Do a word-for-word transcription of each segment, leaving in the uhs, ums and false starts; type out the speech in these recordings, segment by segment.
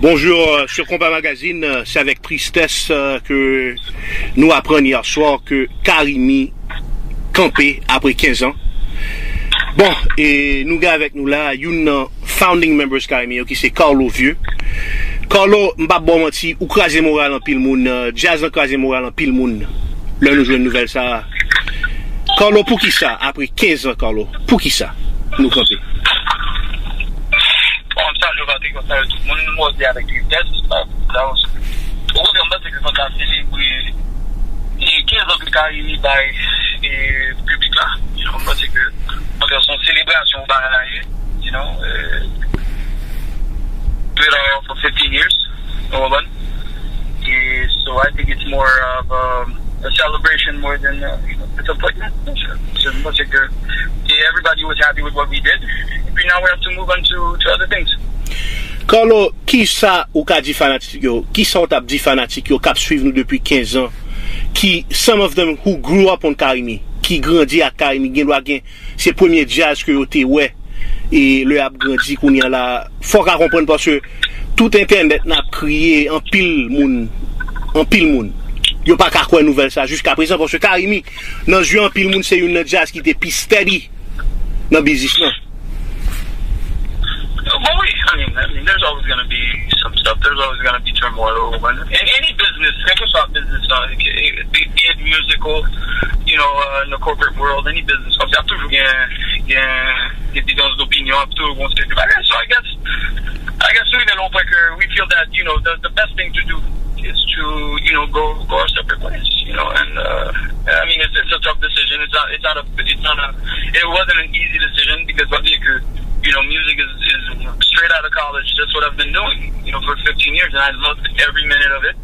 Bonjour, euh, sur Konpa Magazine, euh, c'est avec tristesse, euh, que nous apprenons hier soir que Carimi kanpe apre kenz an. Bon, e nou gen avèk nou la youn nan founding members Carimi yo ki se Carlo Vieux. Carlo, m p ap ba w manti, ou kraze moral anpil moun, euh, djaz lan kraze moral anpil moun lè nou jwenn nouvèl sa a. Carlo, poukisa, apre kenz an, Carlo, poukisa nou kanpe? Bon, m salye w, Patrick, m salye tout moun. Mwen di avèk tristès, sa, sa, okontrè, m panse ke fò n ta selebre e kenz an ke Carimi bay e piblik la. You know, m panse ke, okontrè, se yon selebrasyon bagay la ye, you know, e, do it all for fifteen years, ou konprann? E, so I think it's more of um, a celebration more than uh, you know, disappointment. So, m panse ke e everybody was happy with what we did. Epi now we have to move on to, to other things. Carlo, kisa ou ka di fanatik yo? Kisa w t ap di fanatik yo k ap swiv nou depi kenz an? Ki, some of them who grew up on Carimi, ki grandi ak Carimi, gen dwa gen se premye djaz ke yo te wè. E lè y ap grandi kounye a la, fò w ka konprann paske tout entènèt n ap kriye, anpil moun, anpil moun, yo pa ka kwè nouvèl sa jiska prezan paske Carimi, nan zye anpil moun, se youn nan djaz ki te pi steady nan biznis lan. Bon, wi, I mean, I mean, there's always going to be some stuff. There's always going to be turmoil. But in any business, kèlkeswa business, uh, be, be it musical, you know, uh, in the corporate world, any business, kòmsi ap toujou gen, gen, gen diferans d'opinion, ap toujou gen seri de bagay. So I guess, I guess we, we feel that, you know, the, the best thing to do is to, you know, go, go our separate ways, you know, and, uh, I mean, it's, it's a tough decision. It's not, it's not a, it's not a, it wasn't an easy decision because, pa bliye ke, you know, music is, is straight out of college. That's what I've been doing, you know, for fifteen years, and I loved every minute of it.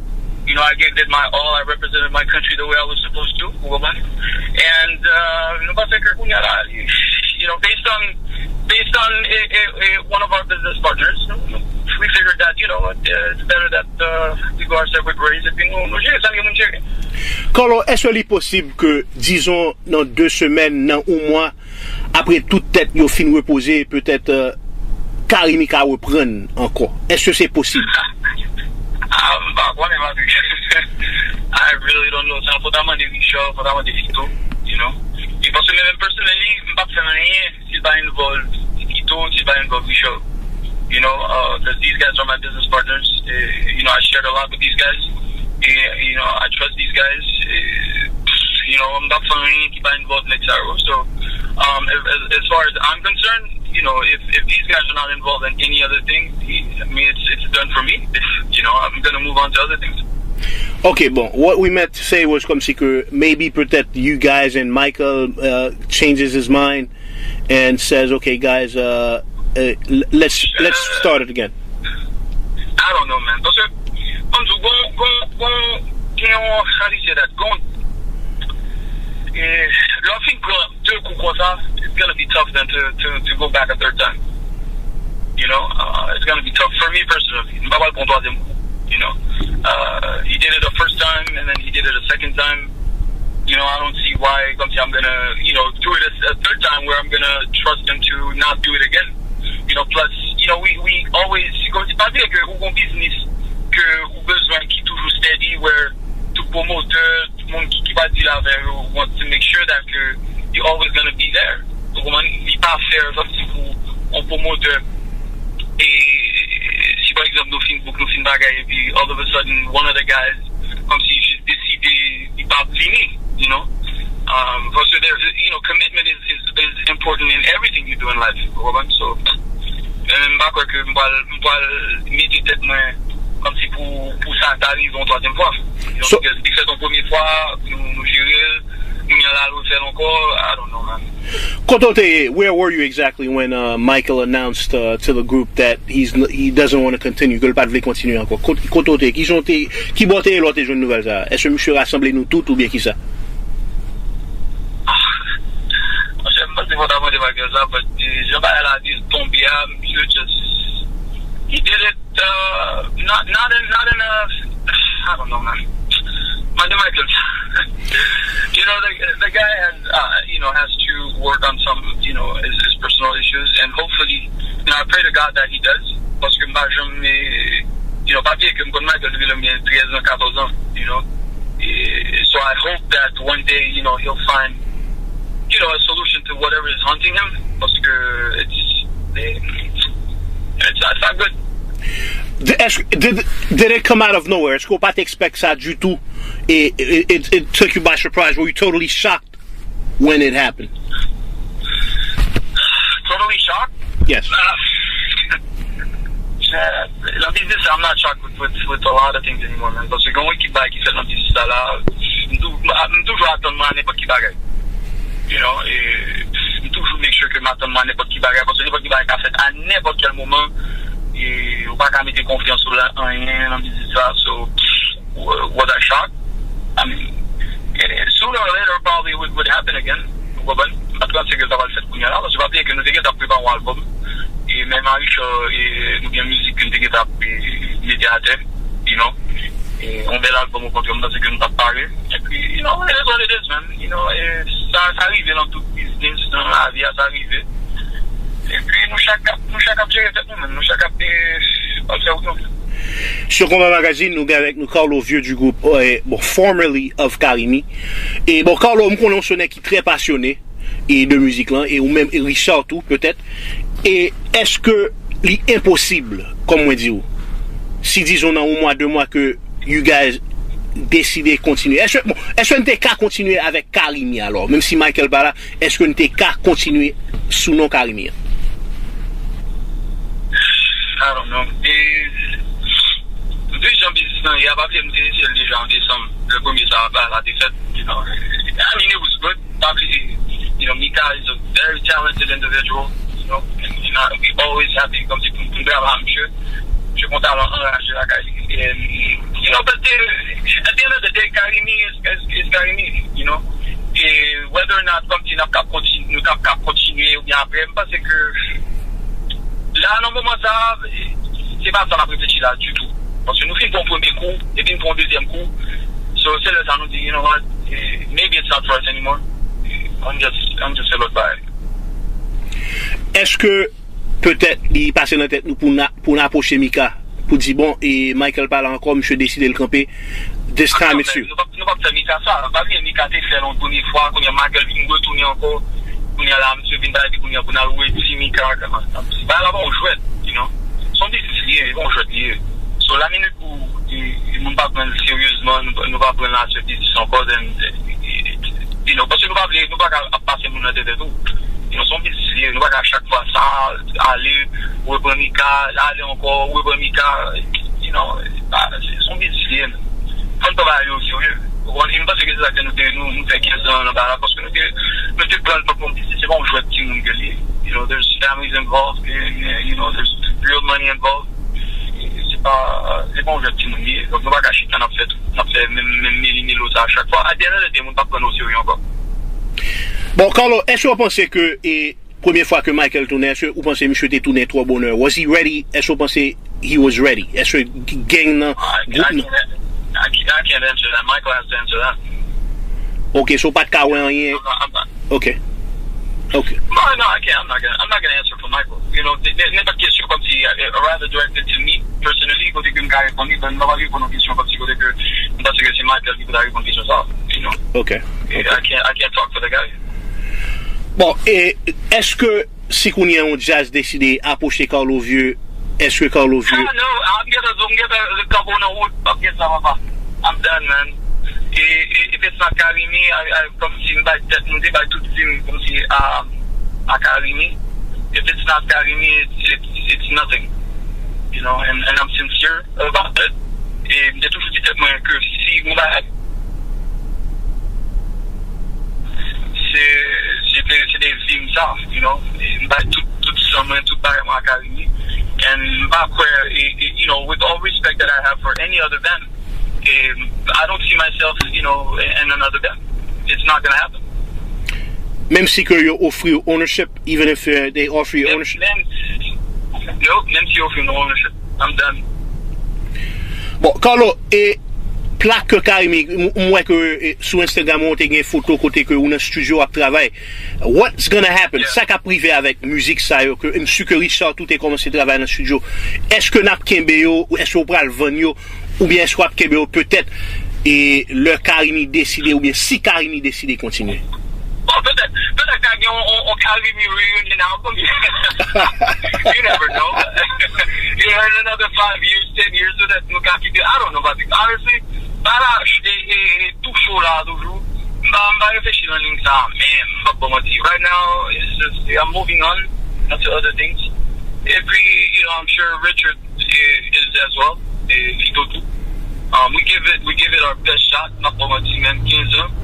You know, I gave it my all. I represented my country the way I was supposed to. Ou konprann? And, uh, nou pa fè ke kounye a la, you know, based on, based on a, a, a, one of our business partners, we figured that, you know, uh, it's better that uh, we go our separate ways. Epi nou, nou jere sa, gen moun jere. Carlo, èske li posib ke, dizon, nan de semèn, nan yon mwa, apre tout tèt yo fin repoze, petèt, euh, Carimi ka reprann ankò? Èske se posib? Ah, m pa konnen, Patrick. I really don't know. Sa, fò ta mande Richard, fò ta mande Fito, you know. E paske mwen menm, personally, m p ap fè anyen si l pa involve Fito, si l pa involve Richard. You know, uh, 'cause these guys are my business partners. Eh, you know, I shared a lot with these guys. And, you know, I trust these guys. Eh, you know, m p ap fè anyen ki pa involve nèg sa yo. So, um, as, as, as far as I'm concerned, you know, if, if these guys are not involved in any other thing, I mean, it's, it's done for me. You know, I'm going to move on to other things. Ok, bon, what we meant to say was kòmsi ke maybe peut-être you guys and Michael uh, changes his mind and says, okay, guys, uh, uh, l- let's let's start it again. I don't know, man. Paske, kòm di, gon, gon, gon, gen yon, how do you say that? Gon, eh, lè w fin pran de kou konsa, it's gonna be tough then to, to, to go back a third time. You know, uh, it's gonna be tough for me personally. M pa pral pran twazyèm kou, you know. Uh, he did it the first time, and then he did it a second time. You know, I don't see why, kòmsi, I'm gonna, you know, do it a, a third time where I'm gonna trust him to not do it again. You know, plus, you know, we, we always, kòmsi, pa bliye ke ou gon biznis ke ou bezwen ki toujou steady, where tout pwomotè, tout moun ki, ki pa deal avè yo want to make sure that ke you always gonna be there. Ou konprann? Li pa fair, kòmsi, pou yon pwomotè, e si pa egzanp nou fin book, nou fin bagay, epi all of a sudden, one of the guys, kòmsi, jis deside li pa vini, you know? Um, paske, there, you know, commitment is, is, is important in everything you do in life. Ou konprann? So, men m pa kwè ke m pral, m pral mete tèt mwen kòmsi pou, pou sa ta rive yon twazyèm fwa. You know, So- because li fèt yon premye fwa, nou, nou jere l, kounye a l al refè l ankò, I don't know, man. Kote w te ye, where were you exactly when uh, Michael announced uh, to the group that he's n- he doesn't want to continue, ke l pa t vle kontinye ankò? Kot- Kote w te ye? Ki jan w te, ki bò w te ye lè w te jwenn nouvèl sa a? Èske misye rasanble nou tout oubyen kisa? Monchè, m panse fò ta mande Michael sa, but, eh, jan bagay la di tonbe a, misye just, he did it, uh, not, not in, not in a, I don't know, man. Mande Michael sa. You know, the, the guy has, uh, you know, has to work on some, you know, his, his personal issues, and hopefully, you know, I pray to God that he does, paske m pa janm, eh, Yo, pa bliye ke m konn Michael depi lè m gen trèz an, katòz an, you know. E, so I hope that one day, you know, he'll find, you know, a solution to whatever is haunting him, paske it's, it's, it's not good. Did, did, did it come out of nowhere? Èske w pa t expect sa ditou? E, it, it, it took you by surprise? Were you totally shocked when it happened? Totally shocked? Yes. Nan biznis sa, I'm not shocked with, with, with a lot of things anymore, man. Paske gen yon ekip bagay ki fèt nan biznis sa la. M tou- m toujou atann mwen a nenpòt ki bagay. You know, e, m toujou make sure ke m atann mwen a nenpòt ki bagay. Paske nenpòt ki bagay ka fèt a nenpòt kèl moman. E, ou pa ka mete konfyans ou la anyen nan biznis sa. So, w- was I shocked? I mean, eh, sooner or later probably it would, would happen again. Ou konprann? M pa t panse ke sa pral fèt kounye a la, paske pa bliye ke nou te gentan ap prepare yon albòm. E menm a Richard, e, nou gen mizik ke nou te gentan ap, e, mete atè, you know. E, yon bèl albòm, okontrè, m panse ke nou t ap pare. Epi, you know, it is what it is, man. You know, e, sa, sa rive nan tout biznis, nan lavi a, sa rive. Epi, nou chak ap, nou chak ap jere tèt nou, man. Nou chak ap, e, al fè wout nou. Sur Konpa Magazine, nou gen avèk nou Carlo Vieux du groupe, euh, bon, formerly of Carimi. E bon, Carlo, m konnen w se yon nèg ki trè pasyone e de mizik lan, e ou menm, e Richard tou, petèt. E èske li enposib, kòm mwen di w, si dizon nan yon mwa, de mwa ke you guys deside kontinye? Èske, bon, èske n te ka kontinye avèk Carimi alò? Menm si Michael pa la, èske n te ka kontinye sou non Carimi an? I don't know. E, vi jan biznis lan ye a, pa bliye m te eseye l deja an desanm. Le premye sa a, ba la te fèt. You know, I mean, it was good. Pa bliye, you know, Mika is a very talented individual. You know, and, and I, we always happy kòmsi pou pou travay a misye. Misye gon talan anraje lakay li. And, you know, but the, at the end of the day, Carimi is, is, is Carimi, you know. E whether or not, kòmsi n ap kap kontinye, nou t ap kap kontinye oubyen apre, m panse ke la, nan moman sa a, se pa sa n ap reflechi la ditou. Paske nou fin pran yon premye kou, epi n pran yon dezyèm kou. So, se lè sa nou di, you know what, eh, maybe it's not for us anymore. Eh, ann just, ann just fè lòt bagay. Èske petèt li pase nan tèt nou pou n a- pou n apwoche Mika, pou di, bon, e Michael pa la ankò, misye deside l kanpe. This time it's you. Nou p ap, nou p ap fè Mika sa. Pa bliye Mika te fè l yon premye fwa, kounye a Michael vin retounen ankò. Kounye a la, misye vin bay, epi kounye a pou n al redi Mika. Bagay la pa yon jwèt, you know. Se yon biznis li ye, li pa yon jwèt li ye. So, la minit pou e, e, moun pa pran l seryezman, nou, nou pa pran l nan afè biznis ankò, then, e, e, e, you know, paske nou pa vle, nou pa ka ap pase moun nan tèt tou. You know, se yon biznis li ye, nou pa ka chak fwa sa, ale, repran Mika, ale ankò, repran Mika, you know, se pa- se se yon biznis li ye, men. Fò n pran bagay yo serye. Ou konprann? E m panse ke se sa ke nou te, nou, nou fè kenz an nan bagay la, paske nou te, nou te pran l tankou yon biznis, se pa yon jwèt timoun ke li ye. You know, there's families involved, and, uh, you know, there's real money involved. Se pa, se pa yon jwèt timoun li ye. Donk, nou pa ka chita, n ap fè, n ap fè menm, menm meli melo sa a chak fwa. At the end of the day, moun p ap pran nou o serye ankò. Bon, Carlo, èske w panse ke, e, premye fwa ke Michael tounen, èske ou panse misye te tounen twò bonè? Was he ready? Èske w panse he was ready? Èske gang nan, I, gwoup I, nan? can't, I, can't- I can't answer that. Michael has to answer that. Ok, so w pa t ka wè anyen. I'm not, I'm not, Ok. Ok. No, no, I can't. I'm not gonna. I'm not gonna answer for Michael. You know, n- n- nenpòt kesyon kòmsi, uh, rather directed to me personally, kote ke m ka reponn li, but m pa pral reponn yon kesyon kòmsi kote ke m panse ke se Michael ki pou ta reponn kesyon sa. You know. Ok. I can't. I can't talk for the guy. Bon, e èske si kounye a yon djaz deside apwoche Carlo Vieux, èske Carlo Vieux? Ah, no, I'm gonna, I'm gonna kanpe nan wout, m ap gen sa, papa. I'm done, man. E, e, if it's not Carimi, I, I, kòmsi m bay tèt, m te bay tout vi m kòmsi a, a Carimi. If it's not Carimi, it's, it's, it's nothing. You know, and, and I'm sincere about it. E m te toujou di tèt mwen ke si yon bagay se, se te, se te vi m sa, you know. E m bay tout, tout san mwen, tout bagay mwen a Carimi. And m pa kwè, e, e, you know, with all respect that I have for any other band, e, I don't see myself, you know, in another band. It's not gonna happen. Menm si ke yo ofri w ownership, even if uh, they offer you Menm, ownership. menm, yo, menm si yo ofri m ownership, I'm done. Bon, Carlo, e plak ke Carimi, m, m wè ke, eh, sou Instagram ou te gen foto kote ke ou nan studio ap travay. What's gonna happen? Sa k ap rive avèk mizik sa yo ke m si ke Richard tou te kòmanse travay nan studio? Èske n ap kenbe yo? Ou èske ou pral vann yo? Oubyen èske w ap kenbe yo petèt e lè Carimi deside, oubyen si Carimi deside kontinye? Bon, petèt, petèt ka gen yon, yon, yon Carimi reunion album. You never know. You know, in another five years, ten years, petèt nou ka kite. I don't know about it. Honestly, ba la, e, e, e, tou cho la toujou. M pa, m pa reflechi nan liy sa, men m p ap ba w manti. Right now, it's just, I'm moving on to other things. Epi, you know, I'm sure Richard is, is as well. E, Fito tou. Um, we give it, we give it our best shot. M ap ba w manti, menm kenz an.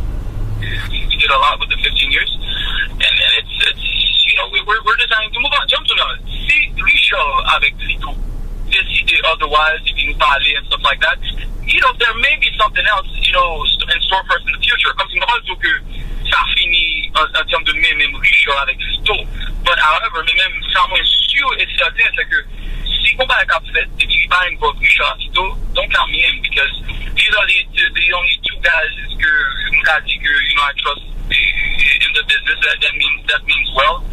We did a lot with the fifteen years. And, and it's, it's, you know, we, we're, we're deciding to move on. Jump to now. Si Richard avèk Fito deside otherwise, epi nou pale and stuff like that, you know, there may be something else, you know, in store for us in the future. Kòmsi m pa pral di w ke sa fini an, an tèm de mwen menm Richard avèk Fito. But however, men menm sa mwen si e sèten, se ke si gon bagay k ap fèt, epi li pa involve Richard Fito, don't count me in, because these are the, the only two guys ke m ka di ke, you know, I trust in the business. That, that means, that means well.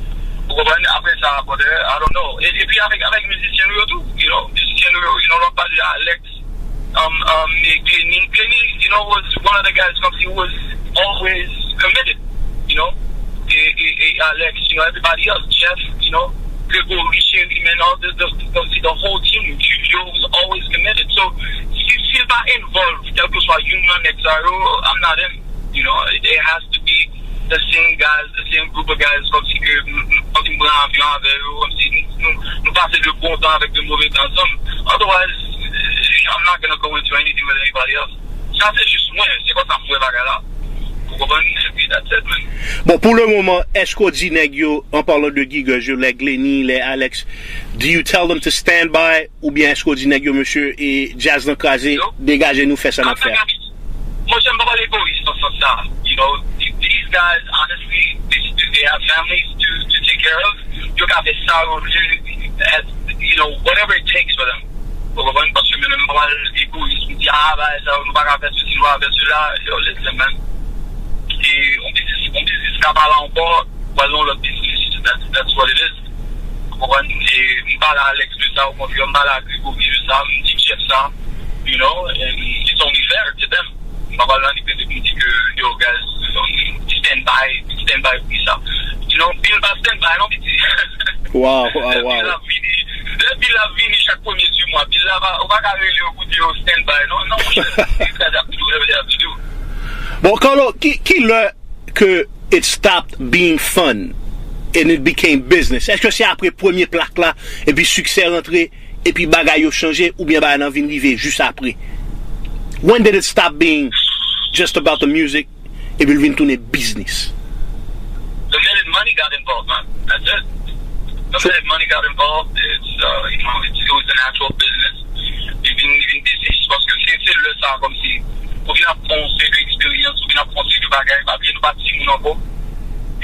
Ou konprann? Apre sa, brother, I don't know. E, epi avèk, avèk mizisyen nou yo tou, you know, mizisyen nou yo, you know, lè w ap pale de Alex, um, um, e Glenny, Glenny, you know, was one of the guys, kòmsi, who was always committed, you know. E, e, e Alex, you know, everybody else, Jeff, you know, Gregory, Sherry, man, all the, the, the, the whole team, Julio was always committed. So, si, si l pa involve, kèlkeswa youn nan nèg sa yo, I'm not in. You know, it, it has to be the same guys, the same group of guys, kòmsi ke m, m, kòmsi m pran avyon avè yo, kòmsi nou, nou, nou pase de bon tan avèk de move tan ansanm. Otherwise, I'm not gonna go into anything with anybody else. Sa se jis mwen, se konsa m wè bagay la. Ou konprann? Epi that's it, man. Bon, pou le moman, èske w di nèg yo, an palan de Gigaz yo, lè Glenny, lè Alex, do you tell them to stand by, oubyen èske w di nèg yo, mesye, e djaz lan kraze, degaje nou, fè sa n ap fè a? Monchè, m pa pale egoyis nan sans sa. You know, th- these guys, honestly, they, they have families to, to take care of. Yo ka fè sa yo vle, as, you know, whatever it takes for them. Ou konprann? Paske mwen menm m pa pral egoyis, m di, ah, bagay sa yo, nou pa ka fè sesi, nou pa ka fè sela. Yo, listen, man. E yon biznis, yon biznis ka pa la ankò, pral nan yon lòt biznis. That's, that's what it is. Ou konprann? E m pale a Alex de sa, ou konprann, m pale a Gregory de sa, m di Jeff sa, you know, and it's only fair to them. M pa pral nan li pete pou m di ke, yo, guys, um, stand by, stand by pou sa. You know, Bill pa stand by, non, piti. Wow, wow, wow. Lè Bill ap vini, lè Bill ap vini chak premye di mwa, Bill la pa, ou pa ka rele yo pou di yo stand by, non, non, monchè. Li kraze ap di w, li ap di w. Bon, Carlo, ki, ki lè ke it stopped being fun and it became business? Èske se apre premye plak la, epi siksè rantre, epi bagay yo chanje, oubyen bagay lan vin rive jis apre? When did it stop being just about the music, epi l vin tounen biznis? The minute money got involved, man. That's it. The minute money got involved, it's, uh, you know, it's, it was an actual business. Li vin, li vin biznis, paske se, se lè sa, kòmsi, ou vin ap pran yon seri de eksperyans, ou vin ap pran yon seri de bagay, pa bliye nou pa timoun ankò.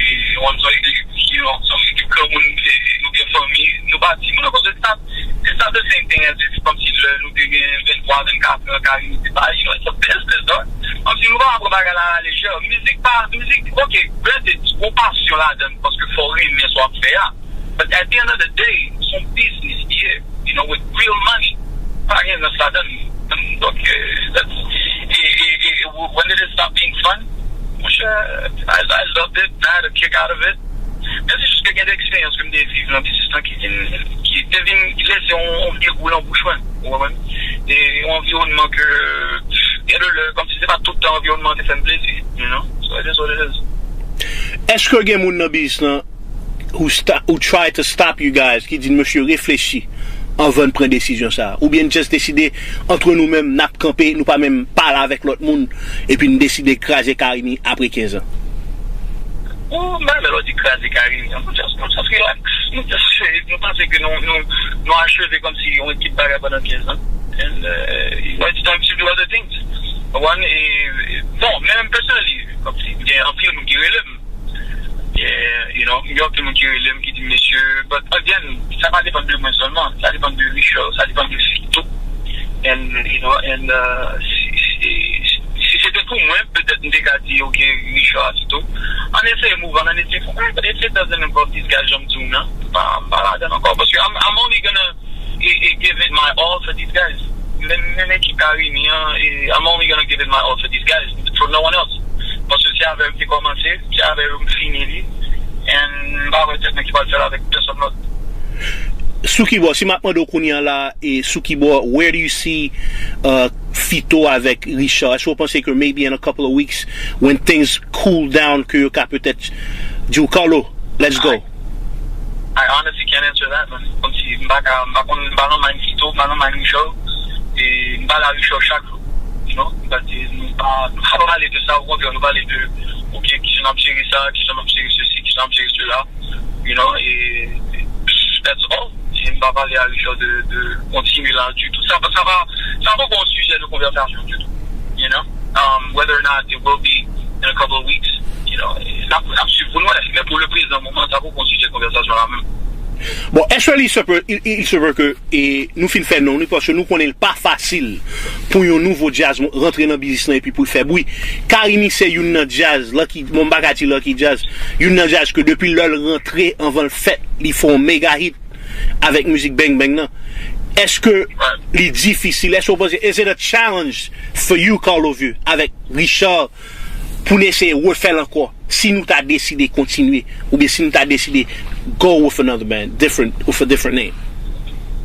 E, ou konn sa, e, you know, sa vle di granmoun, e, nou gen fanmi, nou pa timoun ankò. Se sa, it's not the same thing as if, kòmsi lè nou te gen venntwa, vennkat an, Carimi te pa, you know, it's a business, dog. Kòmsi nou pa pran bagay la a la lejè. Mizik pa, mizik, ok, granted, gon pasyon ladan l, paske fò w renmen sa w ap fè a. But at the end of the day, se yon biznis li ye, you know, with real money. Pa gen rans ladan l. Donk, e, that's, e, e, e, when did it stop being fun? Monchè, I, I loved it, I had a kick out of it. Men se jis ke gen de eksperyans ke m te viv nan biznis lan ki vin, ki te vin lese yon, yon vye gou nan bouch mwen, ou konprann? E yon anviwònman ke, gen de lè, kòmsi se pa tout tan anviwònman an te fè m plezi, you know? So it is what it is. Èske gen moun nan biznis lan who, sta- who try to stop you guys, ki di n, mesye, reflechi anvan n pran desizyon sa a? Oubyen n just deside, antre nou menm, n ap kanpe, nou pa menm pale avèk lòt moun, epi n deside kraze Carimi apre kenz an? Ou, m pa renmen lè w di kraze Carimi. Nou just, nou just relax. Nou just, nou panse ke nou, nou, nou acheve kòmsi yon ekip bagay pandan kenz an. And, uh, it's time to do other things. One, e, bon, men menm personally, kòmsi, gen anpil moun ki rele m. Yeah, you know, gen anpil moun ki rele m, ki di m, mesye, but again, sa pa depann de mwen sèlman, sa depann de Richard, sa depann de Fito. And, you know, and, uh, si, si, E, si se te pou mwen, petèt m te ka di, "Ok, Richard, Tito, ann eseye move on, ann eseye fè, but if it doesn't involve these guys, jan m di w nan, m pa, m pa ladan ankò." Paske I'm, I'm only gonna e, e, give it my all for these guys. Menm, menm ekip Karimi an, e, I'm only gonna give it my all for these guys, for no one else. Paske se avè yo m te kòmanse, se avè yo m fini li, and m pa wè tèt mwen ki pral fè l avèk pèsonn lòt. Sou ki bò, si m ap mande w kounye a la, e sou ki bò, where do you see uh, Fito avèk Richard? Èske w panse ke maybe in a couple of weeks, when things cool down, ke yo ka petèt di w, "Carlo, let's go"? I honestly can't answer that, man. Kòmsi m pa ka, m pa konn, m pa nan mind Fito, m pa nan mind Richard. E m pale a Richard chak jou, you know. M pa di, nou pa, nou pa pale de sa, okontrè, nou pale de, ok, kijan n ap jere sa, kijan n ap jere sesi, kijan n ap jere sela, you know, e that's all. E m pa pale a Richard de, de kontinye la ditou. Sa, sa pa, sa pa yon sijè de konvèsasyon ditou, you know. Um, whether or not it will be in a couple of weeks, you know, n ap, n ap swiv pou n wè. Men pou le prezan moman, sa pa yon sijè de konvèsasyon la menm. Bon, actually, il se peut, il, il se peut que e, nou fin fè non nou, paske nou konnen l pa fasil pou yon nouvo djaz rantre nan biznis lan epi pou l fè bri. Karimi se youn nan djaz, Lucky, bon, m pa ka di Lucky Jazz, youn nan djaz ke depi lè l rantre anvan l fèt, li fè yon mega hit avèk mizik Bang Bang nan. Èske li difisil? Èske w panse, is it a challenge for you, Carlo Vieux, avèk Richard, pou n eseye refè l ankò, si nou ta deside kontinye, oubyen si nou ta deside go with another band, different, with a different name?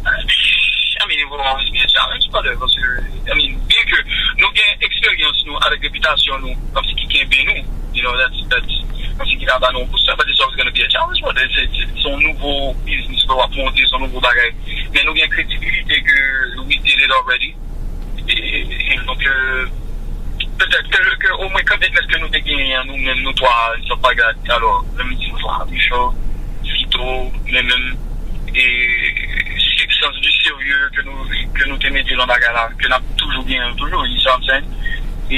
I mean, it will always be a challenge, brother, paske, I mean, byen ke nou gen eksperyans nou avèk repitasyon nou, kòmsi ki kenbe nou, you know, that's, that's, kòmsi ki ta ba nou yon boost, but it's always gonna be a challenge, brother. Se, se, se yon nouvo biznis ke w ap monte, se yon nouvo bagay. Men nou gen kredibilite ke we did it already. E, e, e donk, euh, petèt ke, ke omwen commitment ke nou te genyen an nou menm, nou twa, Richard Pagat, alò, lè m di nou twa, Richard, Fito, mwen menm, e sans du sérieux ke nou, ke nou te mete nan bagay la, ke n ap toujou genyen toujou, you see what I'm saying? E,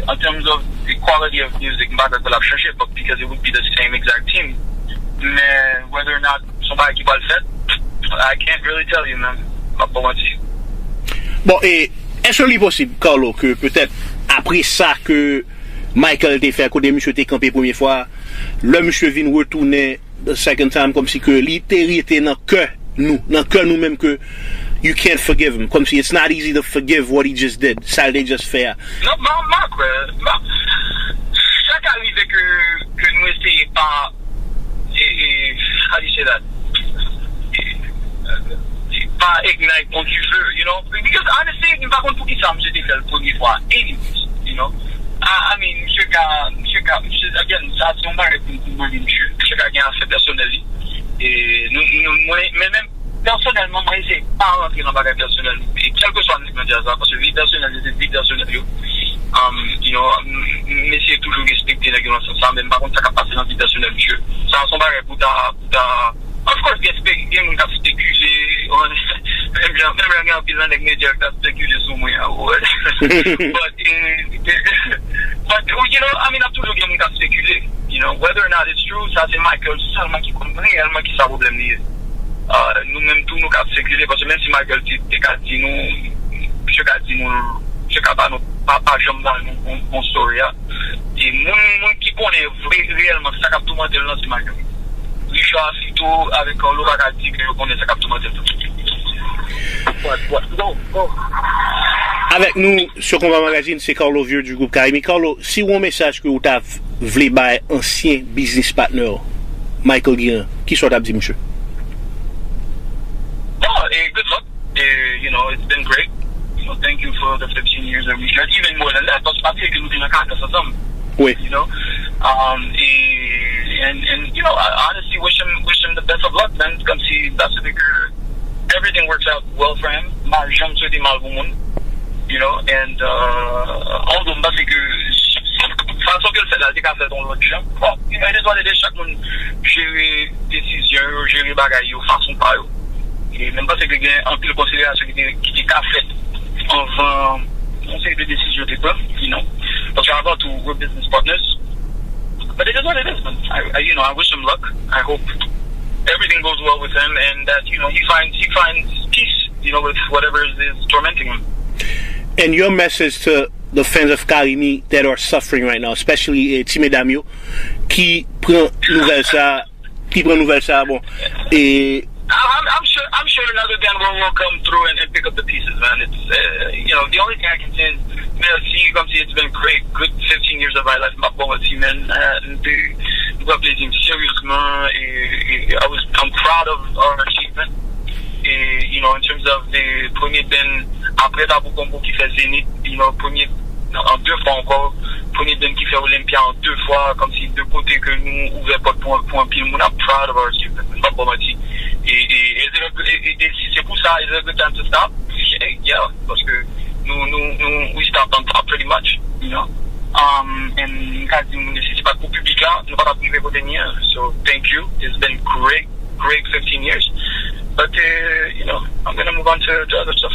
in terms of the quality of music, m pa kwè ke l ap chanje, but because it would be the same exact team. Men, whether or not se yon bagay ki pral fèt, I can't really tell you, man. M ap pa manti. Bon, e èske li posib, Carlo, ke petèt apre sa ke Michael te fè, kote misye te kanpe premye fwa, lè misye vin retounen the second time, kòmsi ke li te rete nan kè nou, nan kè nou menm ke you can't forgive him, kòmsi it's not easy to forgive what he just did, sa l te just fè a. Non, m pa, m pa kwè. M pa, sa ka rive ke, ke nou eseye pa, e, e, how do you say that? E, e, pa ignite on du feu, you know? Because honestly, m pa konn poukisa misye te fè l premye fwa, anyways, you know? I, I mean, misye ka, misye ka, misye, again, sa se yon bagay pou, pou mande misye. Misye ka gen afè pèsonèl li. E nou, nou, mwen, men menm pèsonèlman, mwen eseye pa rantre nan bagay pèsonèl. E kèlkeswa nèg nan djaz la, paske vi pèsonèl yo se vi pèsonèl yo. Um, you know, m, m eseye toujou respekte nèg yo nan sans sa, men m pa konn sa k ap pase nan vi pèsonèl misye. Sa se yon bagay pou ta, pou ta, of course, gen, gen moun k ap spekile, menm jan, menm jan gen anpil nan nèg medya k ap spekile sou mwen an, but, eh, but, you know, I mean, ap toujou gen moun k ap spekile, you know, whether or not it's true, sa se Michael sèlman ki konn reyèlman ki sa pwoblèm li ye. Uh, nou menm tou nou ka spekile, paske menm si Michael te, te ka di nou, misye ka di nou, misye ka ba nou, pa, pa janm ba nou bon, bon story a. E moun, moun ki konnen vre, reyèlman sa k ap toumante l lan se Michael. Richard, Fito, avèk Carlo pa ka di ke yo konnen sa k ap toumante l. What, what? No, no. Avèk nou sou Konpa Magazine, se Carlo Vieux du groupe Karimi. Carlo, si w yon mesaj ke w ta vle bay ansyen biznis patnè w, Michael Guérin, kisa w t ap di misye? Oh, eh, good luck. Eh, you know, it's been great. You know, thank you for the fifteen years that we shared. Even more than that, paske pa bliye ke nou te nan Kakas ansanm. Wi. You know, um, e, and, and, you know, I honestly wish him, wish him the best of luck, man. Kòmsi, that's the bigger, everything works out well for him. M pa janm swete mal pou moun. You know, and, uh, although m panse ke fason ke l fè la, l te ka fè yon lòt jan. Bon, you know, it is what it is. Chak moun jere desizyon yo, jere bagay yo, fason pa yo. E menm panse ke gen anpil konsiderasyon ki te, ki te ka fèt anvan yon seri de desizyon te pran, you know. Paske avan tou, we're business partners. But it is what it is, man. I, I, you know, I wish him luck. I hope everything goes well with him and that, you know, he finds, he finds peace, you know, with whatever is, is tormenting him. And your message to the fans of Carimi that are suffering right now, especially eh, ti medam yo ki pran nouvèl sa, ki pran nouvèl sa, bon, e I'm, I'm sure I'm sure another band will, will come through and, and pick up the pieces, man. It's uh, you know the only thing I can say is merci, comme si it's been great, good fifteen years of my life. M pa bon si man, uh, m te m pran plezi m seryezman. E, e, I was I'm proud of our achievement. E you know in terms of the premye band apre Tabou Kongo ki fè Zenith, you know premye an de fwa ankò, premye band ki fè Olympia an de fwa, kòmsi de kote ke nou ouvè pòt pou pou anpil moun. I'm proud of our achievement, m pa ba w manti. E e e se e- e- e si se pou sa, it's a good time to stop. Yeah, paske nou nou nou we stopped on top pretty much, you know. Um, and m ka di nou si se pa t pou piblik la, nou pa t ap rive kote n ye. So thank you, it's been great, great fifteen years. But uh, you know, I'm gonna move on to, to other stuff.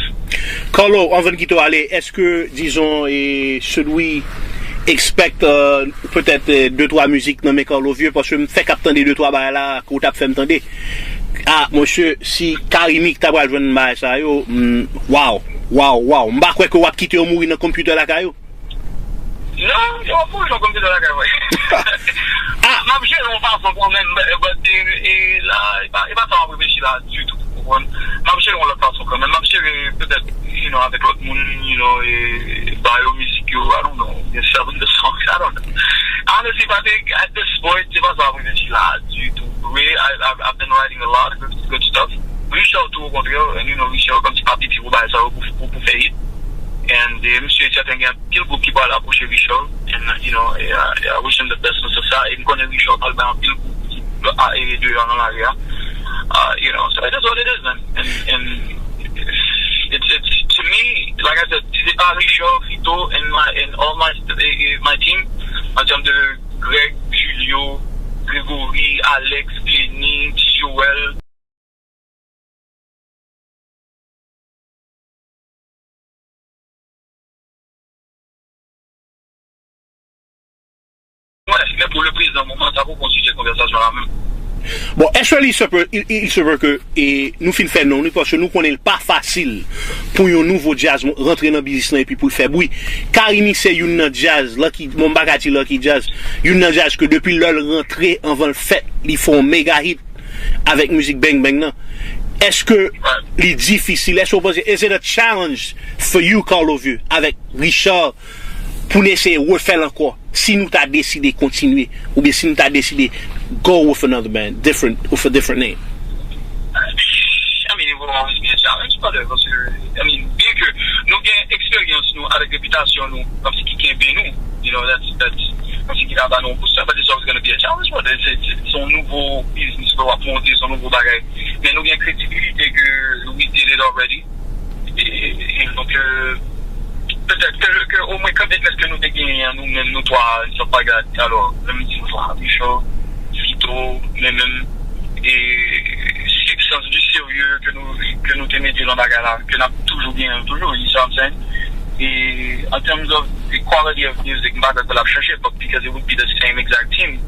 Carlo, anvan n kite w ale, èske, dizon, e, should we expect uh, petèt uh, de twa mizik nan men Carlo Vieux? Paske m fèk ap tande de twa bagay la ke w t ap fè m tande. Ah, monchè, si Carimi ta pral jwenn bagay sa yo, mm, waw, waw, waw. M pa kwè ke w ap kite yo mouri nan konpitè lakay ou. Non, yo ap mouri nan konpitè lakay mwen. Ah, m ap jere yon fason kanmenm, but e la, e pa, e pa sa m ap reflechi la ditou, ou konprann? M ap jere yon lòt fason kanmenm. M ap jere petèt, you know, avèk lòt moun, you know, e ba yo mizik yo, I don't know, oubyen sell them the songs, I don't know. Honestly, Patrick, at this point, se pa sa m ap reflechi la ditou. Vre, I, I've, I've been writing a lot of good, good stuff. Richard tou, okontrè, and you know, Richard kòmsi pa piti pou bagay sa yo, pou, pou, pou fè hit. And eh, m si e sèten gen anpil gwoup ki pral apwoche Richard. And uh, you know, e, uh, I wish him the best nan sans sa. E m konnen Richard pral bay anpil gwoup ki a e deyò nan lari a. Uh, you know, so it is what it is, man. And, and it's, it's to me, like I said, si se pa Richard, Fito and my and all my eh, eh, my team, an tèm de Greg, Julio, Gregory, Alex, Glenny, Joel, Wè, men pou le prezan moman, sa poko yon sijè konvèsasyon la menm. Bon, actually, il se peut, il, il se peut que e, nou fin fè non li, paske nou konnen l pa fasil pou yon nouvo djaz rantre nan biznis lan epi pou l fè bri. Carimi se youn nan djaz, Lucky, bon, m pa ka di Lucky Jazz, youn nan djaz ke depi lè l rantre anvan l fèt, li fè yon mega hit avèk mizik Bang Bang nan. Èske li difisil? Èske w panse, is it a challenge for you, Carlo Vieux, avèk Richard, pou n eseye refè l ankò, si nou ta deside kontinye, oubyen si nou ta deside go with another band, different, with a different name? I mean, it will always be a challenge, brother, paske, I mean, byen ke nou gen eksperyans nou avèk repitasyon nou, kòmsi ki kenbe nou, you know, that's, that's, kòmsi ki ta ba nou yon boost, but it's always gonna be a challenge, brother. Se se- se yon nouvo biznis ke w ap monte, se yon nouvo bagay. Men nou gen kredibilite ke we did it already. E, e, e donk, euh, petèt ke, ke omwen commitment ke nou te genyen an nou menm, nou twa, nou pa gad. Alò, lè m di nou twa, Michel, Vito, men menm, e, si sans di serye ke nou, ke nou te mete nan bagay la, ke n ap toujou genyen toujou, you see what I'm saying? E, in terms of the quality of music, m pa kwè ke l ap chanje, but because it would be the same exact team.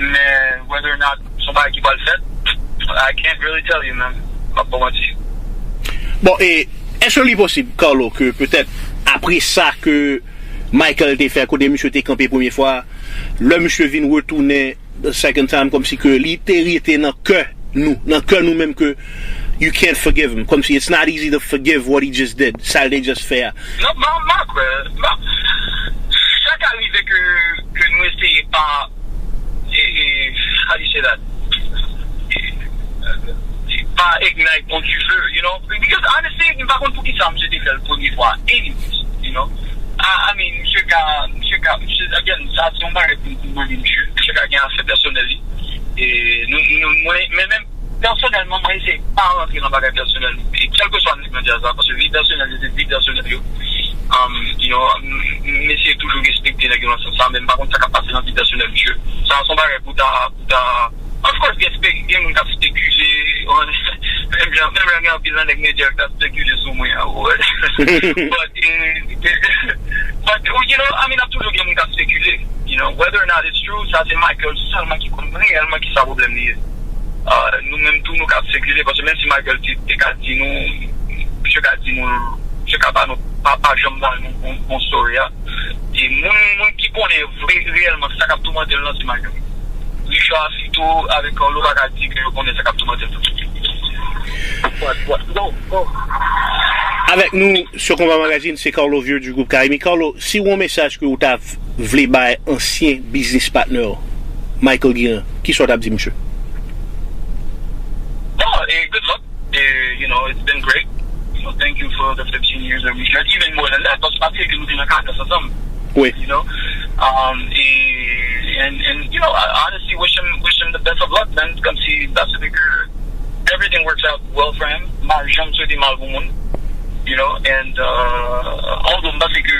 Men, whether or not, se yon bagay ki pral fèt, I can't really tell you, man. M ap pa manti. Bon, e èske li posib, Carlo, ke petèt apre sa ke Michael te fè, kote misye te kanpe premye fwa, lè misye vin retounen the second time, kòmsi ke li te rete nan kè nou, nan kè nou menm ke you can't forgive him, kòmsi it's not easy to forgive what he just did, sa l te just fè a? Non, m pa, m pa kwè. M pa, sa ka rive ke, ke nou eseye pa, e, e, how do you say that? E, e, pa ignite yon dife, you know? Because honestly, m pa konn poukisa misye te fè l premye fwa, anyways, you know? I, I mean, misye ka, misye ka, misye, again, sa se yon bagay pou, pou mande misye. Misye ka gen afè pèsonèl li. E nou, nou, mwen, men menm pèsonèlman, mwen eseye pa rantre nan bagay pèsonèl. E kèlkeswa nèg nan djaz la, paske vi pèsonèl yo se vi pèsonèl yo. Um, you know, m, m eseye toujou respekte nèg yo nan sans sa, men m pa konn sa k ap pase nan vi pèsonèl misye. Sa se yon bagay pou ta, pou ta, of course, gen, spe- gen moun k ap spekile, menm jan, menm jan gen anpil nan nèg medya k ap spekile sou mwen an, but, eh, but, you know, I mean, ap toujou gen moun k ap spekile, you know, whether or not it's true, sa se Michael sèlman ki konn reyèlman ki sa pwoblèm li ye. Ah, nou menm tou, nou ka spekile, paske menm si Michael te, te ka di nou, misye ka di nou, misye ka ba nou pa, pa janm ba nou bon, bon story a. E moun, moun ki konnen vre, reyèlman, sa k ap toumante l lan, se Michael. Richard Cito avèk Carlo pa ka di ke yo konnen sa k ap toumante l. What, what? Go, go. Avèk nou, sou Konpa Magazine, se Carlo Vieux du groupe Carimi. Carlo, si w gen yon mesaj ke w ta v-, vle bay ansyen business partner w, Michael Guérin, kisa w t ap di misye? Bon, e good luck. E, you know, it's been great. You know, thank you for the fifteen years that we shared, even more than that, paske pa bliye ke nou te nan Kakas ansanm. Wi. You know, um, e, and, and, you know, I honestly wish him, wish him the best of luck, man. Kòmsi, m ta swete ke everything works out well for him. M pa janm swete mal pou moun. You know, and, uh, although m panse ke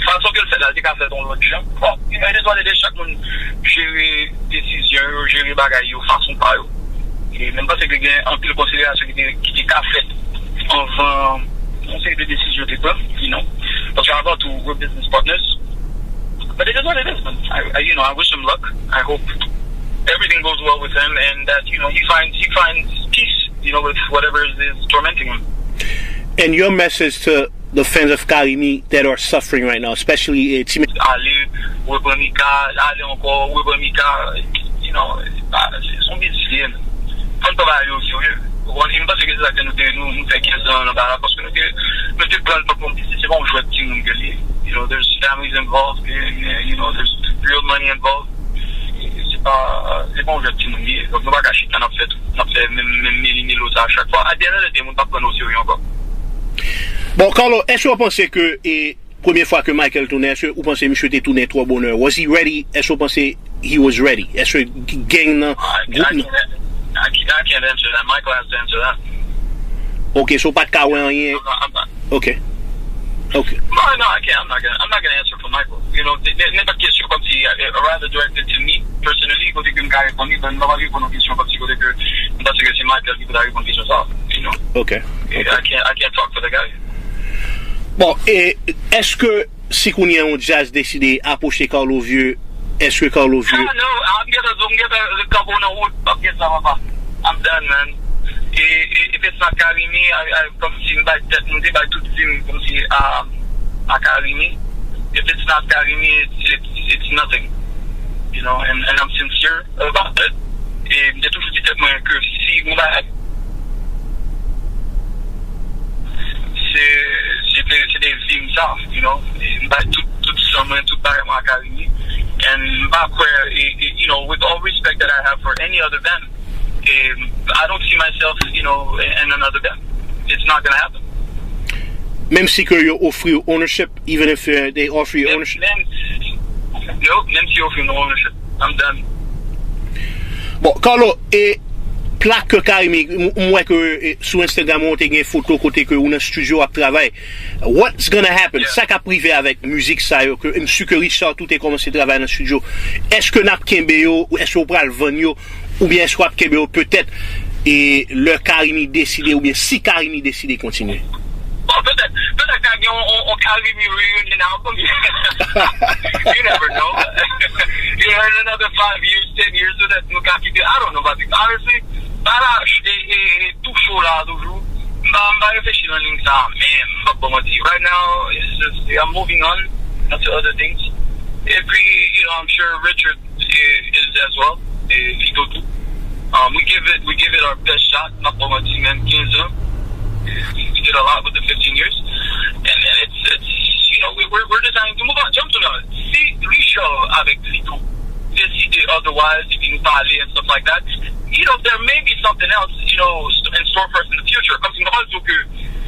fason ke l fèt la, l te ka fèt yon lòt jan. Bon, you know, it is what it is. Chak moun jere desizyon yo, jere bagay yo, fason pa yo. E men m panse ke gen anpil konsiderasyon ki te, ki te ka fèt anvan yon seri de desizyon te pran, you know. Paske avan tou, we're business partners. But it is what it is, man. I, I, you know, I wish him luck. I hope everything goes well with him and that, you know, he finds, he finds peace, you know, with whatever is, is tormenting him. And your message to the fans of Carimi that are suffering right now, especially, eh, ti... Ale, repran Mika, ale ankò, repran Mika, you know, pa, se, se yon biznis li ye, men. Fò n pran bagay yo serye. Ou konprann? E m panse ke se sa ke nou te, nou, nou fè kenz an anba la, paske nou te, nou te pran l tankou yon biznis, se pa yon jwèt timoun ke li ye. You know, there's families involved, and, uh, you know, there's real money involved. E se pa, se pa yon jwèt timoun li ye. Donk, nou pa ka chita, n ap fè tout, n ap fè menm, menm meli melo sa a chak fwa. At the end of the day, moun p ap pran nou o serye ankò. Bon, Carlo, èske w panse ke, e, premye fwa ke Michael tounen, èske ou panse misye te tounen twò bonè? Was he ready? Èske ou panse he was ready? Èske gang nan, I, gwoup I nan? Can't, I, can't- I can't answer that. Michael has to answer that. Ok, so w pa t ka wè anyen. I'm not, I'm not, Ok. Ok. No, no, I can't. I'm not gonna, I'm not gonna answer for Michael. You know, n-, n-, nenpòt kesyon kòmsi, uh, rather directed to me personally, kote ke m ka reponn li, but m pa pral reponn yon kesyon kòmsi kote ke m panse ke se Michael ki pou ta reponn kesyon sa, you know. Ok. Ok. I can't, I can't talk for the guy. Bon, e èske si kounye a yon djaz deside apwoche Carlo Vieux, èske Carlo Vieux... Ah, no, ah, m gentan, m gentan kanpe w nan wout, m ap gen sa, papa. I'm done, man. E, e, if it's not Carimi, I, I, kòmsi m bay tèt, m te bay tout vi m kòmsi a, a Carimi. If it's not Carimi, it's, it's, it's nothing. You know, and, and I'm sincere about it. E m te toujou di tèt mwen ke si m bay se, se te, se te vi m sa, you know. E m bay tout, tout san mwen, tout bagay mwen a Carimi. And m pa kwè, e, e, you know, with all respect that I have for any other band, e, I don't see myself, you know, in, in another band. It's not gonna happen. Menm si ke yo ofri w ownership, even if, uh, they offer you ownership. Menm, menm, yo, menm si yo ofri m ownership, I'm done. Bon, Carlo, e plak ke Carimi, m, m wè ke, e, sou Instagram ou te gen foto kote ke ou nan studio ap travay. What's gonna happen? Yeah. Sa k ap rive avèk mizik sa yo ke m si ke Richard tou te kòmanse travay nan studio. Èske n ap kenbe yo, ou èske ou pral vann yo, oubyen èske w ap kenbe yo petèt, e lè Carimi deside, oubyen si Carimi deside kontinye? Bon, petèt, petèt ka gen yon, yon, yon Carimi reunion album. You never know. You know, in another five years, ten years, petèt nou ka kite. I don't know about it. Honestly, bagay la, e, e, e tou cho la toujou. M pa, m pa reflechi nan liy sa a, men m p ap ba w manti. Right now, it's just, I'm moving on to other things. Epi, you know, I'm sure Richard is, is as well. E Lito tou. Um, we give it, we give it our best shot. M ap ba w manti, menm kenz an. We did a lot with the fifteen years. And, and it's, it's, you know, we, we're, we're deciding to move on. Jump to now. Si Richard avèk Lito deside otherwise, epi nou pale and stuff like that, you know, there may be something else, you know, in store for us in the future. Kòmsi m pa pral di w ke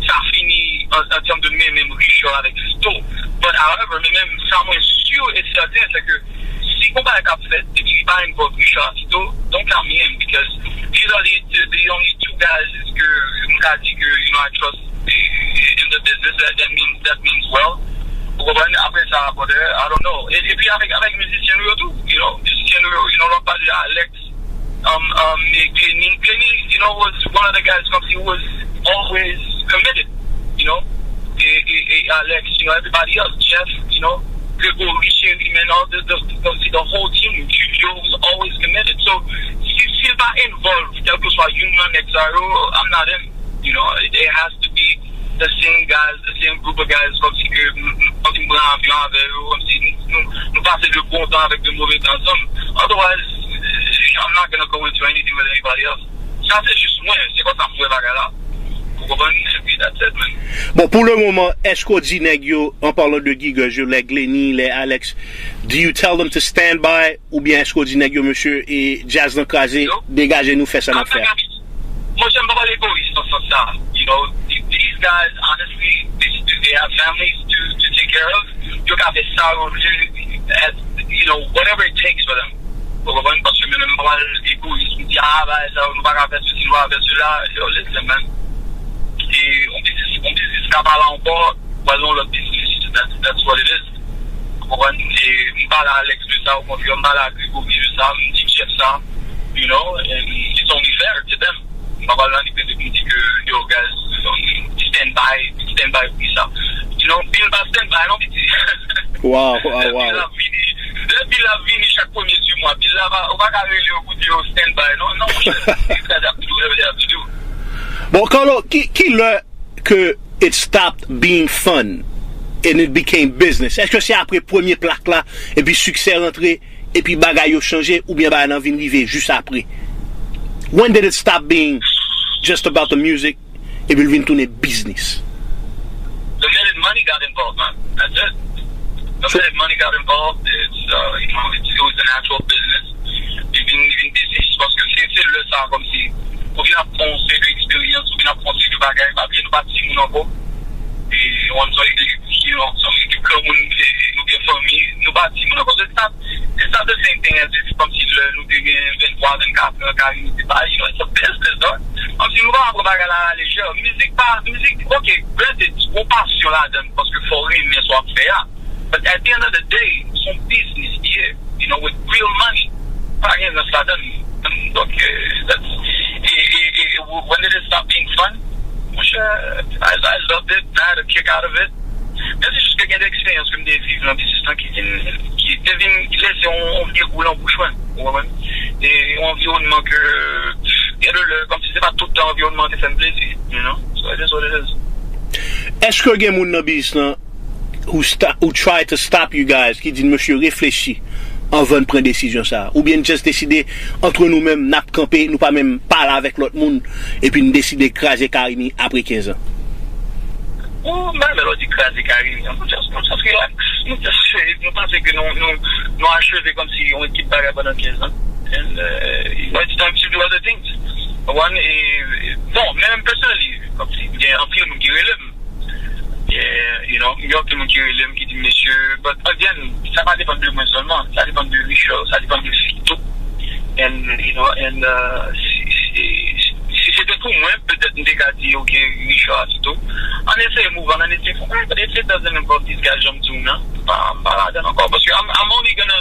sa fini an, an tèm de men, menm Richard avèk Lito. But however, men menm sa mwen sur et certain, se ke si gon bagay k ap fèt, epi li pa involve Richard Cito, don't count me in, because these are the, the only two guys ke m ka di ke, you know, I trust in the business. That, that means, that means well. Ou konprann? Apre sa, brother, I don't know. E, epi avèk, avèk mizisyen nou yo tou, you know, mizisyen nou yo, you know, lè w ap pale de Alex, um, um, e Glenny, Glenny, you know, was one of the guys, kòmsi, who was always committed, you know. E, e, e Alex, you know, everybody else, Jeff, you know, Gregory, Sherry, man, all the, the, the, the whole team, Julio was always committed. So, si, si l pa involve, kèlkeswa youn nan nèg sa yo, I'm not in. You know, it, it has to be the same guys, the same group of guys, kòmsi ke m, m, kòmsi m pran avyon avè yo, kòmsi nou, nou, nou pase de bon tan avèk de move tan ansanm. Otherwise, I'm not gonna go into anything with anybody else. Sa se jis mwen, se konsa m wè bagay la. Ou konprann? Epi that's it, man. Bon, pou le moman, èske w di nèg yo, an palan de Gigaz yo, lè Glenny, lè Alex, do you tell them to stand by, oubyen èske w di nèg yo, mesye, e djaz lan kraze, degaje nou, fè sa n ap fè a? Monchè, m pa pale egoyis nan sans sa. You know, these guys, honestly, they, they have families to, to take care of. Yo ka fè sa yo vle, you know, whatever it takes for them. Ou konprann? Paske mwen menm m pa pral egoyis, m di, ah, bagay sa yo, nou pa ka fè sesi, nou pa ka fè sela. Yo, listen, man. E yon biznis, yon biznis ka pa la ankò, pral nan yon lòt biznis. That's, that's what it is. Ou konprann? E m pale a Alex de sa, okontrè, m pale a Gregory de sa, m di chèf sa, you know, and it's only fair to them. M pa pral nan li pete pou m di ke, yo, guys, um, stand by, stand by pou sa. You know, bil pa stand by, non, piti. Wow, wow, wow. Lè bil ap vini, lè bil ap vini chak premye di mwa, bil la pa, ou pa ka rele yo pou di yo stand by, non, non, monchè. They have to do whatever they have to do. Bon, Carlo, ki, ki lè ke it stopped being fun and it became business? Èske se apre premye plak la, epi siksè rantre, epi bagay yo chanje, oubyen bagay lan vin rive jis apre? When did it stop being just about the music, epi l vin tounen biznis? The minute money got involved, man. That's it. The minute money got involved, it's, uh, you know, it's, it was an actual business. Li vin, li vin biznis, paske se, se lè sa, kòmsi, ou vin ap pran yon seri de eksperyans, ou vin ap pran yon seri de bagay, pa bliye nou pa timoun ankò. E, ou konn sa, e, you know, se yon ekip granmoun, e, nou gen fanmi, nou pa timoun ankò. So it's not, it's not the same thing as if, kòmsi lè nou te gen venntwa, vennkat an, Carimi te pa, you know, it's a business, dog. Kòmsi nou pa pran bagay la a la lejè. Mizik pa, mizik, ok, granted, gon pasyon ladan l, paske fò w renmen sa w ap fè a. But at the end of the day, se yon biznis li ye, you know, with real money. Pa gen rans ladan l. Donk, eh, that's, e, e, e, when did it stop being fun? Monchè, I, I loved it, I had a kick out of it. Men se jis ke gen de eksperyans ke m te viv nan biznis lan ki vin, ki te vin lese yon, yon vye gou nan bouch mwen, ou konprann? E yon anviwònman ke, gen de lè, kòmsi se pa tout tan anviwònman an te fè m plezi, you know? So it is what it is. Èske gen moun nan biznis lan who, sta, who try to stop you guys, ki di n, mesye, reflechi anvan n pran desizyon sa a? Oubyen n just deside, antre nou menm, n ap kanpe, nou pa menm pale avèk lòt moun, epi n deside kraze Carimi apre kenz an? Ou, m pa renmen lè w di kraze Carimi an. Nou just, nou just relax. Nou just, nou panse ke nou, nou, nou acheve kòmsi yon ekip bagay pandan kenz an. And, uh, you know, it's time to do other things. Ou konprann? E, bon, men menm personally, kòmsi, gen anpil moun ki rele m. Yeah, you know, gen anpil moun ki rele m, ki di m, mesye, but again, sa pa depann de mwen sèlman, sa depann de Richard, sa depann de Fito. And, you know, and, uh, si, si, si se te pou mwen, petèt m te ka di, ok, Richard a Fito. Ann eseye move on, ann eseye fè, but if it doesn't involve these guys, jan m di w nan, m pa, m pa ladan l ankò. Paske I'm, I'm only gonna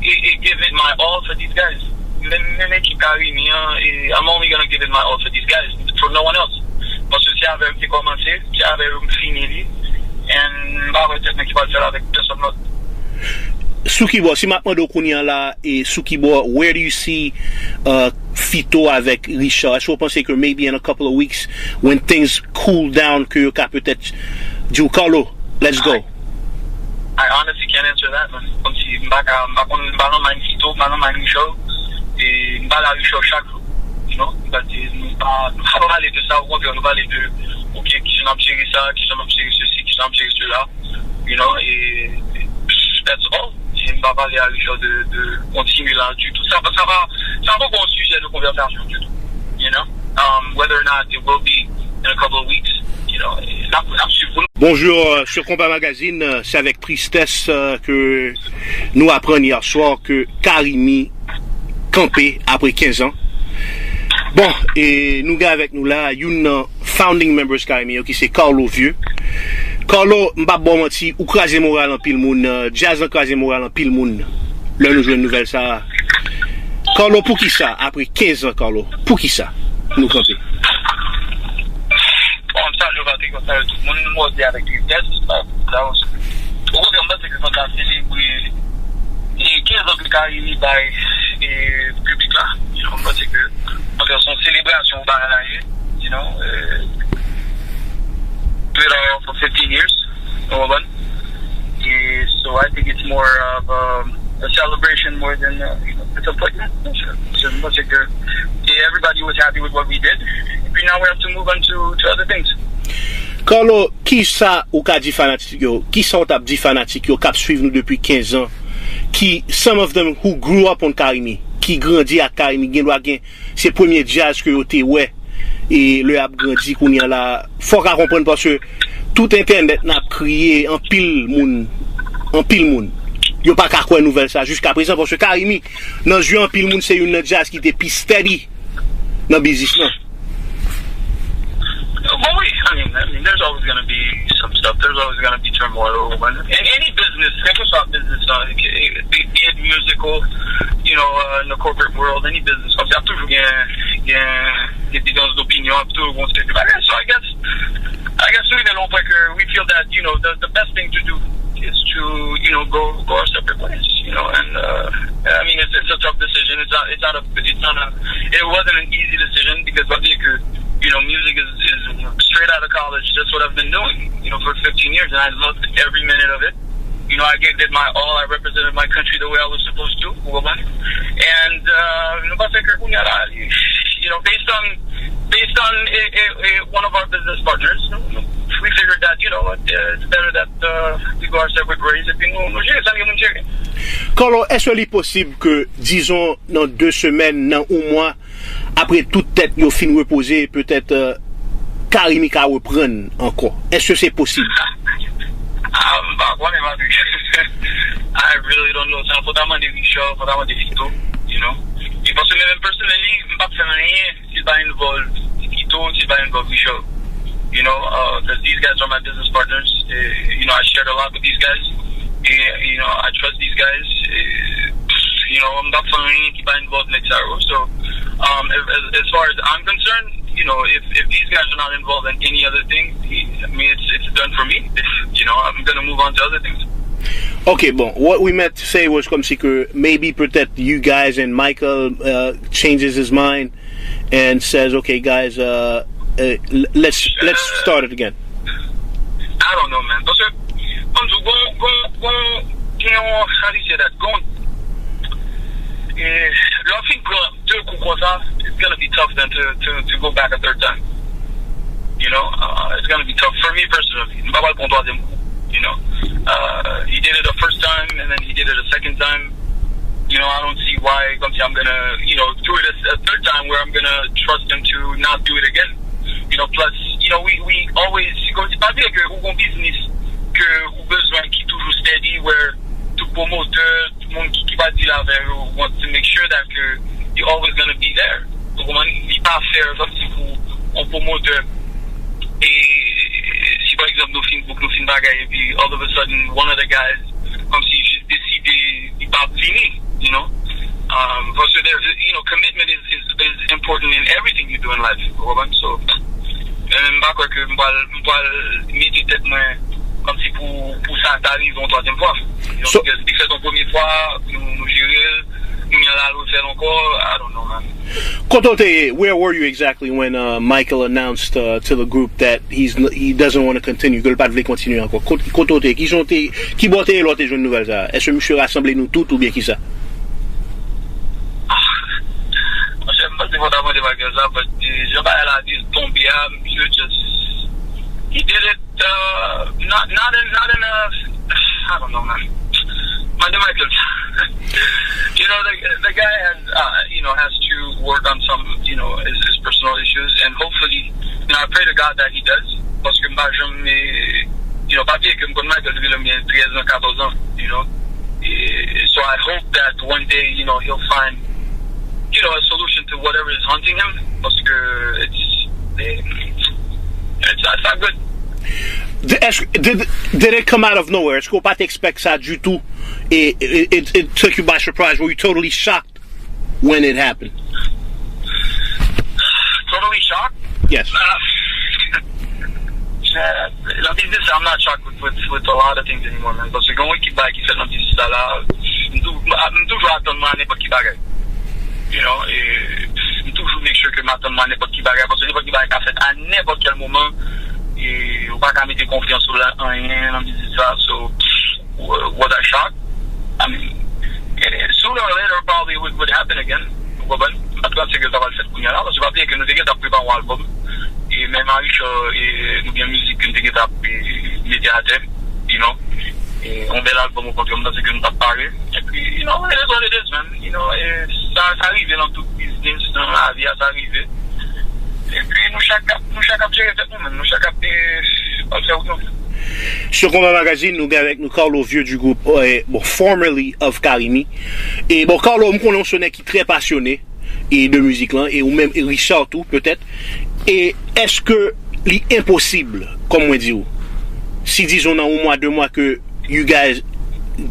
e, e give it my all for these guys. Menm, menm ekip Carimi an, e, I'm only gonna give it my all for these guys, for no one else. Paske se avè yo m te kòmanse, se avè yo m fini li, and m pa wè tèt mwen ki pral fè l avèk pèsonn lòt. Sou ki bò, si m ap mande w kounye a la, e sou ki bò, where do you see uh, Fito avèk Richard? Èske w panse ke maybe in a couple of weeks, when things cool down, ke yo ka petèt di w, Carlo, let's go? I honestly can't answer that, man. Kòmsi, m pa ka, m pa konn, m pa nan mind Fito, m pa nan mind Richard. E m pale a Richard chak jou, you know. M pa di, nou pa, nou pa pale de sa, okontrè, nou pale de, ok, kijan n ap jere sa, kijan n ap jere sesi, kijan n ap jere sela, you know, e that's all. E m pa pale a Richard de, de kontinye la ditou. Sa, sa pa, sa pa yon sijè de konvèsasyon ditou, you know. Um, whether or not it will be in a couple of weeks, you know, n ap, n ap swiv pou nou. Bonjour, euh, sur Konpa Magazine, euh, c'est avec tristesse euh, que nou aprann yè swa ke Carimi kanpe apre kenz an. Bon, e nou gen avèk nou la youn nan founding members Carimi yo ki se Carlo Vieux. Carlo, m p ap ba w manti, ou kraze moral anpil moun, euh, djaz lan kraze moral anpil moun lè nou jwenn nouvèl sa a. Carlo, poukisa, apre kenz an, Carlo, poukisa nou kanpe? Bon, m salye w, Patrick, m salye tout moun. Mwen di avèk tristès, sa, sa, okontrè, m panse ke fò n ta selebre e kenz an ke Carimi bay e piblik la. You know, m panse ke, okontrè, se yon selebrasyon bagay la ye, you know, e, do it all for fifteen years, ou konprann? E, so I think it's more of um, a celebration more than uh, you know, disappointment. So, so, mwen panse ke yeah, everybody was happy with what we did. Epi now we have to move on to, to other things. Carlo, kisa ou ka di fanatik yo? Kisa ou t ap di fanatik yo k ap swiv nou depi kenz an? Ki, some of them who grew up on Carimi, ki grandi ak Carimi, gen dwa gen se premye djaz ke yo te wè. E lè y ap grandi kounye a la, fò w ka konprann paske tout entènèt n ap kriye, anpil moun, anpil moun, yo pa ka kwè nouvèl sa jiska prezan paske Carimi, nan zye anpil moun, se youn nan djaz ki te pi steady nan biznis lan. Bon, wi, I mean, I mean, there's always going to be some stuff. There's always going to be turmoil. When, in any business, kèlkeswa biznis lan, be, be it musical, you know, uh, in the corporate world, any business, kòmsi ap toujou gen, gen, gen diferans d'opinion, ap toujou gen seri de bagay. So I guess, I guess we know, like, uh, we feel that, you know, the, the best thing to do is to, you know, go, go our separate ways, you know, and, uh, I mean, it's, it's a tough decision. It's not, it's not a, it's not a, it wasn't an easy decision because I think, uh, you know, music is, is straight out of college. That's what I've been doing, you know, for fifteen years, and I loved every minute of it. You know, I gave it my all. I represented my country the way I was supposed to. Ou konprann? And, uh, nou pa fè ke kounye a la, you know, based on, based on a, a, a, one of our business partners, we figured that, you know what, uh, it's better that uh, we go our separate ways. Epi nou, nou jere sa, nou jere. Carlo, èske li posib ke, dizon, nan de semèn, nan yon mwa, apre tout tèt yo fin repoze, petèt, euh, Carimi ka reprann ankò? Èske se posib? Ah, m pa konnen, Patrick. I really don't know. Sa fò ta mande Richard, fò ta mande Fito, you know. E paske mwen menm personally, m p ap fè anyen si l pa involve Fito, si l pa involve Richard. You know, uh, 'cause these guys are my business partners. Eh, you know, I shared a lot with these guys. And, you know, I trust these guys. Eh, you know, m p ap fè anyen ki pa involve nèg sa yo. So, um, as, as, as far as I'm concerned, you know, if, if these guys are not involved in any other thing, I mean, it's, it's done for me. If, you know, I'm gonna move on to other things. Okay, bon, what we meant to say was kòmsi ke maybe peut-être you guys and Michael uh, changes his mind and says, "Okay, guys, uh, uh, l- let's let's start it again." I don't know, man. Paske, kòm di, gon, gon, gon, gen yon, how do you say that? Gon, eh, lè w fin pran de kou konsa, it's gonna be tough then to, to, to go back a third time. You know, uh, it's gonna be tough for me personally. M pa pral pran twazyèm kou, you know. Uh, he did it the first time, and then he did it a second time. You know, I don't see why, kòmsi I'm gonna, you know, do it a, a third time where I'm gonna trust him to not do it again. You know, plus, you know, we, we always, kòmsi pa vle ke ou gon biznis ke ou bezwen ki toujou steady, where tout pwomotè, tout moun ki, ki pa deal avè yo want to make sure that ke you always gonna be there. Ou konprann? Li pa fair, kòmsi pou yon pwomotè, e si pa egzanp nou fin book, nou fin bagay, epi all of a sudden, one of the guys, kòmsi jis deside li p ap vini, you know? Um, paske there's, you know, commitment is, is, is important in everything you do in life, ou konprann? So, men m pa kwè ke m pral, m pral mete tèt mwen kòmsi pou, pou sa ta rive yon twazyèm fwa. You know, so, because li fèt yon premye fwa, nou, nou jere l, kounye a l al refè l ankò, I don't know, man. Kote w te ye? Where were you exactly when uh, Michael announced uh, to the group that he's n- he doesn't want to continue, ke l pa t vle kontinye ankò? Kot- Kote w te ye? Ki jan w te, ki bò w te ye lè w te jwenn nouvèl sa a? Èske misye rasanble nou tout oubyen kisa? Monchè, m panse fò w ta mande Michael sa, but uh, jan bagay la di tonbe a, misye just, he did it. Uh, not not in not in a I don't know, man. Mande Michael. You know, the the guy has uh, you know has to work on some, you know, his, his personal issues, and hopefully, you know, I pray to God that he does. Paske m pa janm, eh, you know, pa bliye ke m konn Michael depi lè m gen trèz an, katòz an, you know. Eh, so I hope that one day, you know, he'll find, you know, a solution to whatever is haunting him. Paske it's, eh, it's, it's not good. Did, did, did it come out of nowhere? Èske w pa t expect sa ditou? It, it, it, it took you by surprise. Were you totally shocked when it happened? Totally shocked? Yes. Uh, yeah, nan biznis, I'm not shocked with, with, with a lot of things anymore, man. Paske gen yon ekip bagay ki fèt nan biznis la, la, m tou- m toujou atann mwen a nenpòt ki bagay. You know, e m toujou make sure ke m atann mwen a nenpòt ki bagay, paske nenpòt ki bagay ka fèt a nenpòt kèl moman. E ou pa ka mete konfyans ou lan anyen nan biznis sa. So, what a shock. I mean, eh, sooner or later, probably it would, would happen again. Ou konprann? M pa t panse ke sa pral fèt kounye a la, paske pa bliye ke nou te gentan ap prepare yon albòm. E menm Richard, e, nou gen mizik ke nou te gentan ap, e, mete atè, you know. E, yon bèl albòm, okontrè, m panse ke nou t ap pare. Epi, you know, it is what it is, man. You know, e, sa, sa rive nan tout biznis, nan lavi a, sa rive. Epi, nou chak ap, nou chak ap jere tèt nou, man. Nou chak ap, e, ap fè wout nou. Sur Konpa Magazine, nou gen avèk nou Carlo Vieux du groupe, euh, bon, formerly of Carimi. E bon, Carlo, m konnen w se yon nèg ki trè pasyone e de mizik lan, e ou menm, e Richard tou, petèt. E èske li enposib, kòm mwen di w, si dizon nan yon mwa, de mwa ke you guys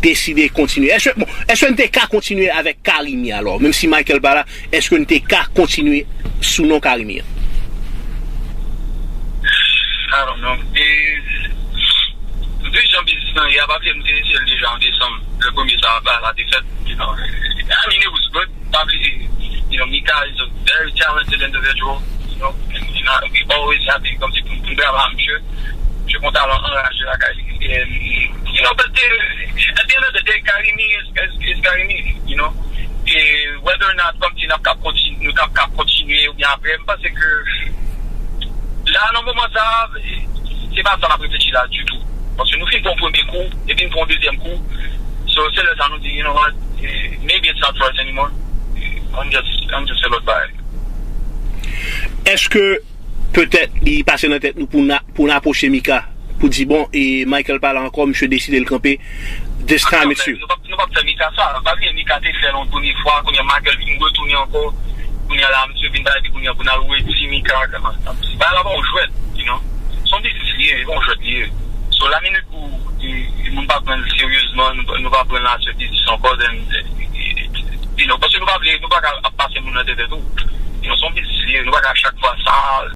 deside kontinye, èske, bon, èske n te ka kontinye avèk Carimi alò, menm si Michael pa la, èske n te ka kontinye sou non Carimi an? I don't know. E, vi jan biznis lan ye a, pa bliye nou te eseye l deja an desanm. Le premye sa a, ba, la te fèt, you know. I mean, it was good. Pa bliye, you know, Mika is a very talented individual, you know, and, and I, we always happy kòmsi pou, pou n travay ak misye. Misye gon talan anraje lakay li. And, you know, but the, at the end of the day, Carimi is, is, is Carimi, you know. E whether or not, kòmsi n ap kap kontinye, nou t ap kap kontinye oubyen apre, m panse ke la, nan moman sa a, se pa sa n ap reflechi la ditou. Paske nou fin pran yon premye kou, epi n pran yon dezyèm kou. So, se lè sa nou di, you know what, eh, maybe it's not for us anymore. Eh, I'm just, I'm just a lot by. Èske petèt li pase nan tèt nou pou n a, pou n apwoche Mika, pou di, bon, e Michael pa la ankò, misye deside l kanpe, this time it's you. Nou p ap, nou p ap fè Mika sa. Pa bliye Mika te fè l yon premye fwa, kounye a Michael vin retounen ankò. Kounye a la, misye vin bay, epi kounye a pou n al redi Mika. Bagay la pa yon jwèt, you know. Se yon biznis li ye, se pa yon jwèt li ye. So, la minit pou, e, e, moun pa pran l seryezman, nou, nou pa pran l nan afè biznis ankò, then, e, e, e, you know, paske nou pa vle, nou pa ka ap pase moun nan tete tou. You know, se yon biznis li ye, nou pa ka chak fwa sa,